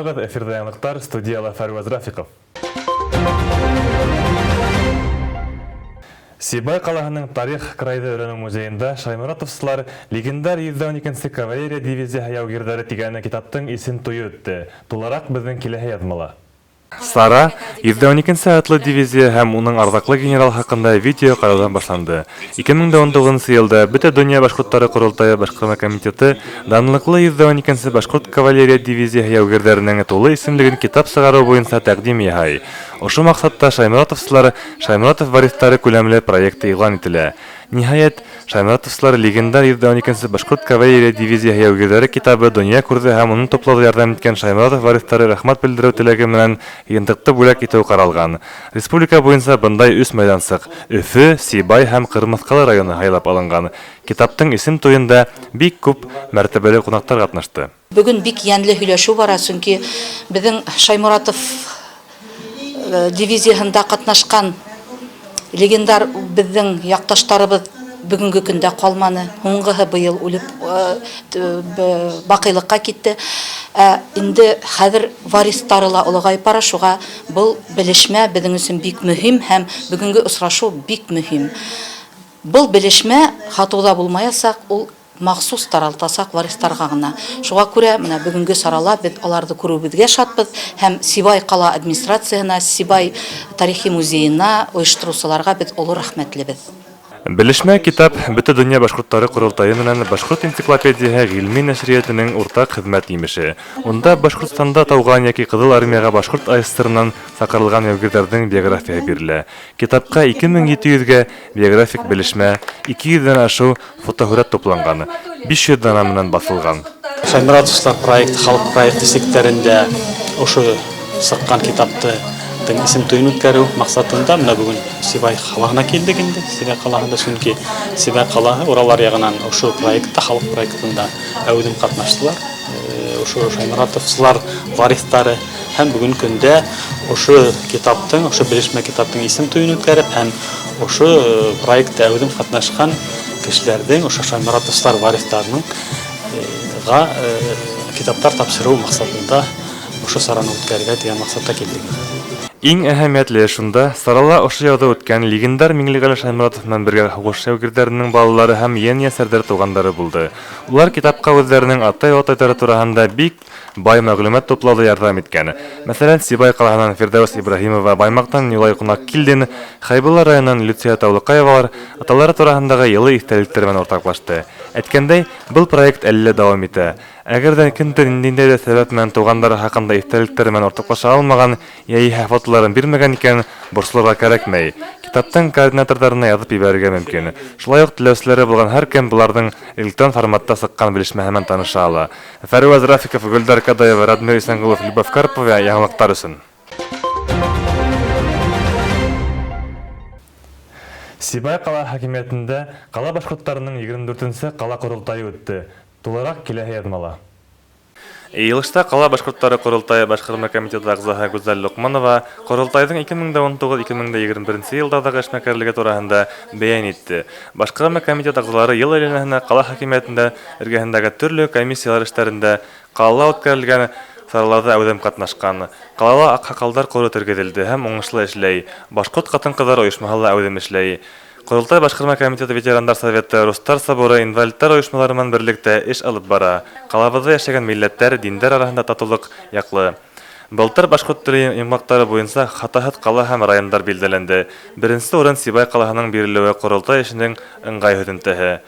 Иҫәнмеһегеҙ, эфирҙа яңылыҡтар, студияла Фәрүәз Рафиҡов. Сибай ҡалаһының тарих крайҙы өйрәнеү музейында Шайморатовсылар легендар 112 кавалерия дивизияһы яугирҙәре тигән китаптың исем туйы үтте. Тулыраҡ беҙҙең киләһе яҙмала. Сара 112 атлы дивизия һәм уның арҙаҡлы генерал хаҡында видео ҡарауҙан башланды. 2019 йылда Бөтә донъя башҡорттары ҡоролтайы башҡарма комитеты данлыҡлы 112 башҡорт кавалерия дивизияһы яугирҙәренең тулы исемлеген китап сығарыу буйынса тәҡдим яһай. Ошо маҡсатта Шайморатовсылар Шайморатов вариҫтары күләмле проекты иғлан ителә. Ниһайәт, Шайморатовсылар легендар 112 башҡорт кавалерия дивизияһы яугирҙәре китабы донъя күрҙе һәм уны туплауҙа ярҙам иткән Шайморатов вариҫтары рәхмәт белдереү теләге менән йыйынтыҡты бүләк итеү ҡаралған. Республика буйынса бындай өс майҙансыҡ Өфө, Сибай һәм Ҡырмыҫҡалы районы һайлап алынған. Китаптың исем туйында бик күп мәртәбәле ҡунаҡтар ҡатнашты. Бөгөн бик йәнле һөйләшеү бара, сөнки беҙҙең Шайморатов дивизияһында ҡатнашҡан легендар беҙҙең яҡташтарыбыҙ бөгөнгө көндә ҡалманы. Һуңғыһы быйыл үлеп баҡыйлыҡҡа китте. Ә инде хәҙер варистары ла олоғайып бара, шуға был белешмә беҙҙең өсөн бик мөһим һәм бөгөнгө осрашыу бик мөһим. Был белешмә һатыуҙа булмаясаҡ, ул махсус таралтасаҡ варистарға ғына. Шуға күрә менә бөгөнгө сарала беҙ аларҙы күреүебеҙгә шатбыҙ һәм Сибай ҡала администрацияһына, Сибай тарихи музейына, ойоштороусыларға беҙ оло рәхмәтлебеҙ. Белешмә китап Бөтә донъя башҡорттары ҡоролтайы менән Башҡорт энциклопедияһы ғилми нәшриәтенең уртаҡ хеҙмәт емеше. Унда Башҡортостанда тыуған йәки Ҡыҙыл Армияға Башҡорт АССР-нан саҡырылған яугирҙәрҙең биографияһы бирелә. Китапҡа 2700-гә биографик белешмә, 200-дән ашыу фотоһүрәт тупланған, 500 дана менән баҫылған. Шайморатовсылар проекты халыҡ проекты сиктәрендә ошо сыҡҡан китапты исем туйын үткәреү маҡсатында менә бөгөн Сибай ҡалаһына килдек инде. Сибай ҡалаһында, сөнки Сибай ҡалаһы Уралар яғынан ошо проектта, халыҡ проектында әүҙем ҡатнаштылар. Ошо Шайморатовсылар вариҫтары һәм бөгөн көндә ошо китаптың, ошо белешмә китаптың исем туйын үткәреп һәм ошо проектта әүҙем ҡатнашҡан кешеләрҙең, ошо Шайморатовсылар вариҫтарының китаптар тапшырыу маҡсатында ошо сараны үткәрергә тигән маҡсатта килдек. Иң әһәмиәтле шунда, сарала ошо яуҙа үткән легендар Миңлеғәле Шайморатов менән бергә һуғыш яугирҙәренең балалары һәм ейән-йәсәрҙәр туғандары булды. Улар китапҡа үҙҙәренең атай-атайҙары тураһында бик бай мәғлүмәт туплауҙа ярҙам иткән. Мәҫәлән, Сибай ҡалаһынан Фирҙәүес Ибраһимова, Баймаҡтан Юлай Ҡунаҡкилдин, Хәйбулла районынан Люция Таулыҡаевалар аталары тураһындағы йылы иҫтәлектәр менән уртаҡлашты. Әйткәндәй, был проект әле лә дауам итә. Әгәр ҙә кемдер ниндәй ҙә сәбәп менән туғандары хаҡында иҫтәлектәр менән уртаҡлаша алмаған йәиһә фотоларын бирмәгән икән, борсолорға кәрәкмәй. Китаптың координаторҙарына яҙып ебәрергә мөмкин. Шулай уҡ теләүселәре булған һәр кем быларҙың электрон форматта сыҡҡан белешмәһе менән таныша ала. Фәрүәз Рафиков, Гөлдар Кадаева, Радмир Исәнғолов, Любовь Карпова яңылыҡтар өсөн. Сибай ҡала хакимиәтендә ҡала башҡорттарының 24-нсе ҡала ҡоролтайы үтте. Тулыраҡ киләһе яҙмала. Йыйылышта ҡала башҡорттары ҡоролтайы башҡарма комитеты ағзаһы Гүзәл Лоҡманова ҡоролтайҙың 2019-2021 йылдарҙағы эшмәкәрлеге тураһында бәйән итте. Башҡарма комитет ағзалары йыл әйләнәһенә ҡала хакимиәтендә эргәһендәге төрлө комиссиялар эштәрендә ҡалала үткәрелгән сараларҙа әүҙем ҡатнашҡан. Ҡалала аҡһаҡалдар ҡоро тергеҙелде һәм уңышлы эшләй. Башҡорт ҡатын-ҡыҙҙар ойошмаһы ла әүҙем эшләй. Ҡоролтай башҡарма комитеты ветерандар советы, Рустар соборы, инвалидтар ойошмалары менән берлектә эш алып бара. Ҡалабыҙҙа йәшәгән милләттәр, диндәр араһында татыулыҡ яҡлы. Былтыр башҡорт теле йомғаҡтары буйынса хатаһыҙ ҡала һәм райондар билдәләнде. Беренсе урын Сибай ҡалаһының бирелеүе ҡоролтай эшенең ыңғай һөҙөмтәһе.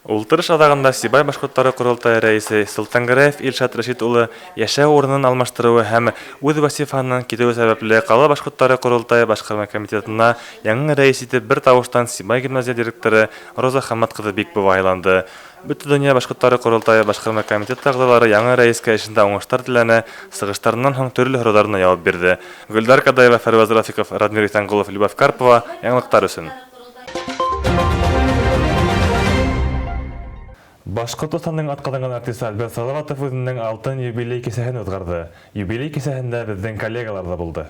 Ултырыш аҙағында Сибай башҡорттары ҡоролтайы рәйесе Солтангәрәев Илшат Рәшит улы йәшәү урынын алмаштырыуы һәм үҙ вазифаһынан китеүе сәбәпле ҡала башҡорттары ҡоролтайы башҡарма комитетына яңы рәйес итеп бер тауыштан Сибай гимназия директоры Роза Хаммат ҡыҙы Бикбова һайланды. Бөтә донъя башҡорттары ҡоролтайы башҡарма комитеты ағзалары яңы рәйескә эшендә уңыштар теләне, сығыштарынан һуң төрлө һорауҙарына яуап бирҙе. Гөлдар Кадаева, Фәрүәз Рафиҡов, Радмир Иҫәнғолов, Любовь Карпова яңылыҡтар өсөн. Башҡортостандың атҡаҙанған артисы Альберт Салаватов үҙенең алтын юбилей кисәһен уҙғарҙы. Юбилей кисәһендә беҙҙең коллегалар ҙа булды.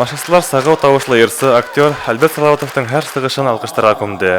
Тамашасылар сағыу тауышлы йырсы, актер Альберт Салаватовтың һәр сығышын алҡыштарға күмде.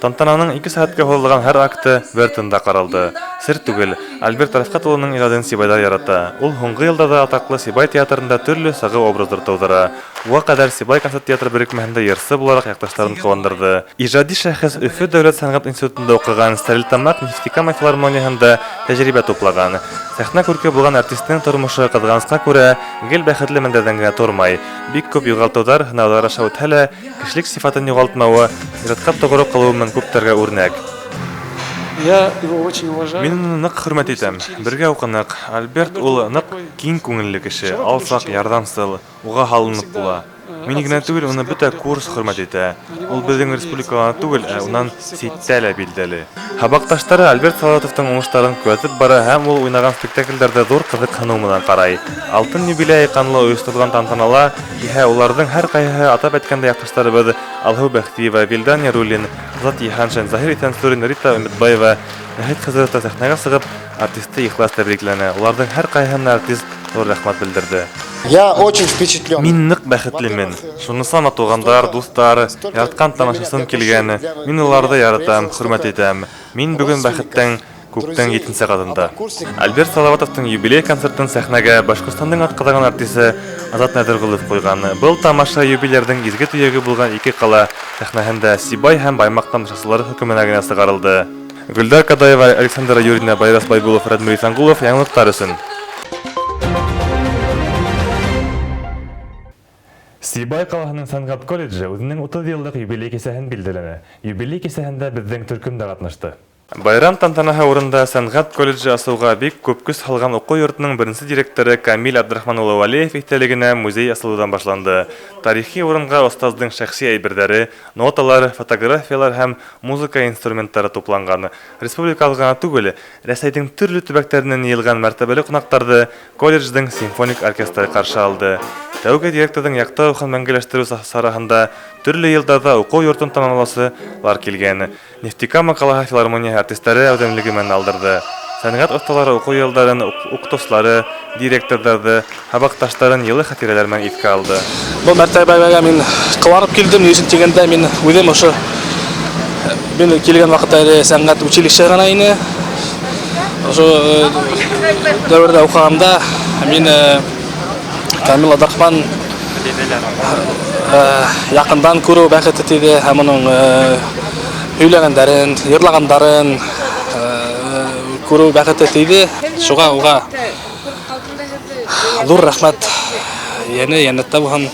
Тантананың 2 сәғәткә һуҙылған һәр акты бер тында ҡаралды. Сер түгел, Альберт Рәфҡәт улының ижадын сибайҙар ярата. Ул һуңғы йылдарҙа атаҡлы Сибай театрында төрлө сағыу образдар тыуҙыра. Уға ҡәҙәр Сибай концерт театры берекмәһендә йырсы булараҡ яҡташтарын ҡыуандырҙы. Ижади шәхес Өфө дәүләт сәнғәт институтында уҡыған, Стәрлетамаҡ Нефтекама филармонияһында тәжрибә туплаған. Сәхнә күрке булған артистың тормошо, ҡыҙғанысҡа күрә, гел бәхетле мәлдәрҙән генә тормай. Бик күп юғалтыуҙар, һынауҙар аша үтһә лә, кешелек сифатын юғалтмауы, ижадҡа тоғро ҡалыуы менән күптәргә үрнәк. Я его очень уважаю. Мин уны ныҡ хөрмәт итәм. Бергә уҡыныҡ. Альберт ул ныҡ киң күңелле кеше, алсаҡ, ярҙамсыл, уға һалынып була. Мин генә түгел, уны бөтә курс хөрмәт итә. Ул беҙҙең республикала түгел, ә унан ситтә лә билдәле. Һабаҡташтары Альберт Салаватовтың уңыштарын күҙәтеп бара һәм ул уйнаған спектаклдәрҙе ҙур ҡыҙыҡһыныу менән ҡарай. Алтын юбилей ҡанлы ойошторолған тантанала иһә уларҙың һәр ҡайһыһы, атап әйткәндә, яҡташтарыбыҙ Алһыу Бәхтиева, Вилдан Яруллин, Азат Йыһаншин, Заһир Иҫәнсурин, Рита Өмөтбаева, Нәһит Хәҙрәтов та сәхнәгә сығып, артисты ихлас тәбрикләне. Уларҙың һәр ҡайһыһына артист ҙур рәхмәт белдерҙе. Я очень впечатлен. Мин ныҡ бәхетлемен. Шунысы ана туғандар, дуҫтар, яратҡан тамашасым килгән. Мин уларҙы яратам, хөрмәт итәм. Мин бөгөн бәхеттең күктең етенсе ҡатында. Альберт Салаватовтың юбилей концертын сәхнәгә Башҡортостандың атҡаҙанған артисы Азат Нәҙерғолов ҡуйған. Был тамаша юбилярҙың изге төйәге булған ике ҡала сәхнәһендә Сибай һәм Баймаҡ тамашасылары хөкөмөнә генә сығарылды. Гөлдар Кадаева, Александра Юрина, Байрас Байбулов, Радмир Исәнғолов яңылыҡтар өсөн. Сибай ҡалаһының сәнғәт колледжы үҙенең 30 йыллыҡ юбилей кисәһен билдәләне. Юбилей кисәһендә беҙҙең төркөм дә ҡатнашты. Байрам тантанаһы урында сәнғәт колледжы асыуға бик күп көс һалған уҡыу йортоноң беренсе директоры Камил Абдрахман улы Вәлиев иҫтәлегенә музей асылыуҙан башланды. Тарихи урынға остаздың шәхси әйберҙәре, ноталар, фотографиялар һәм музыка инструменттары тупланған. Республикалыҡ ғына түгел, Рәсәйҙең төрлө төбәктәренән йыйылған мәртәбәле ҡунаҡтарҙы колледждың симфоник оркестры ҡаршы алды. Тәүге директорҙың яҡты рухын мәңгеләштереү сараһында төрлө йылдарҙа уҡыу йортон тамамлаусылар килгән. Нефтекама ҡалаһы филармонияһы артистары әүҙемлеге менән алдырҙы. Сәнғәт оҫталары уҡыу йылдарын, уҡытыусылары, директорҙарҙы, һабаҡташтарын йылы хәтирәләр менән иҫкә алды. Был мәртәбәгә мин ҡыуанып килдем, ни өсөн тигәндә мин үҙем ошо мин килгән ваҡытта әле сәнғәт училище ғына ине. Ошо дәүерҙә уҡығанда мин Камил Абдрахман яҡындан күреү бәхете тейҙе һәм уның һөйләгәндәрен, йырлағандарын күреү бәхете тейҙе. Шуға уға ҙур рәхмәт. Йәне йәннәттә булһын.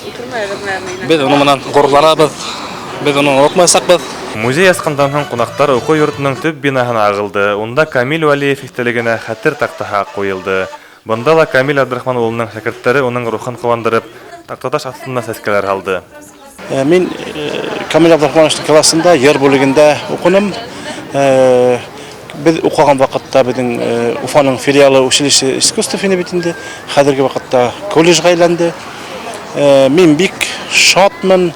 Беҙ уның менән ғорурланабыҙ, беҙ уны онотмаясаҡбыҙ. Музей асҡандан һуң ҡунаҡтар уҡыу йортоноң төп бинаһына ағылды. Унда Камил Вәлиев иҫтәлегенә хәтер таҡтаһы ҡуйылды. Бында ла Камил Абдрахман улының шәкерттәре уның рухын ҡыуандырып, таҡтаташ аҫтына сәскәләр һалды. Мин Камил Абдрахмановичтың классында йыр бүлегендә уҡыным. Беҙ уҡыған ваҡытта беҙҙең Уфаның филиалы училище искусств ине бит инде. Хәҙерге ваҡытта колледжға әйләнде. Мин бик шатмын,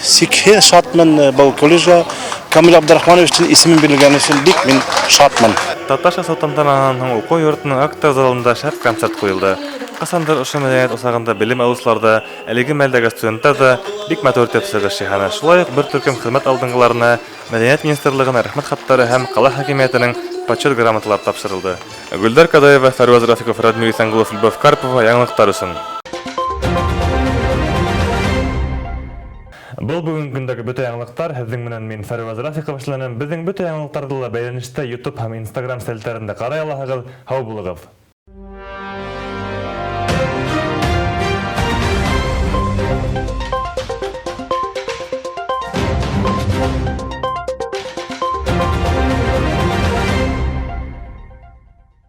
сикһеҙ шатмын был колледжға. Камил Абдрахмановичтың исемен бирелгән өсөн бик мин шатмын. Татарша тантанаһынан һуң уҡыу йортоноң актер залында шәп концерт ҡуйылды. Ҡасандыр ошо мәҙәниәт усағында белем алыусылар ҙа, әлеге мәлдәге студенттар ҙа бик матур итеп сығыш яһаны. Шулай уҡ бер төркөм хеҙмәт алдынғыларына Мәҙәниәт министрлығының рәхмәт хаттары һәм ҡала хакимиәтенең почет грамоталары тапшырылды. Гөлдар Кадаева, Фәрүәз Рафиков, Радмир Исәнғолов, Любовь Карпова яңылыҡтар өсөн. Был бөгөнгө көндәге бөтә яңылыҡтар. Һеҙҙең менән мин Фәрүәз Рафиков эшләнем. Беҙҙең бөтә яңылыҡтарҙы ла бәйләнештә YouTube һәм Instagram селтәрендә ҡарай алаһығыҙ. Һау булығыҙ.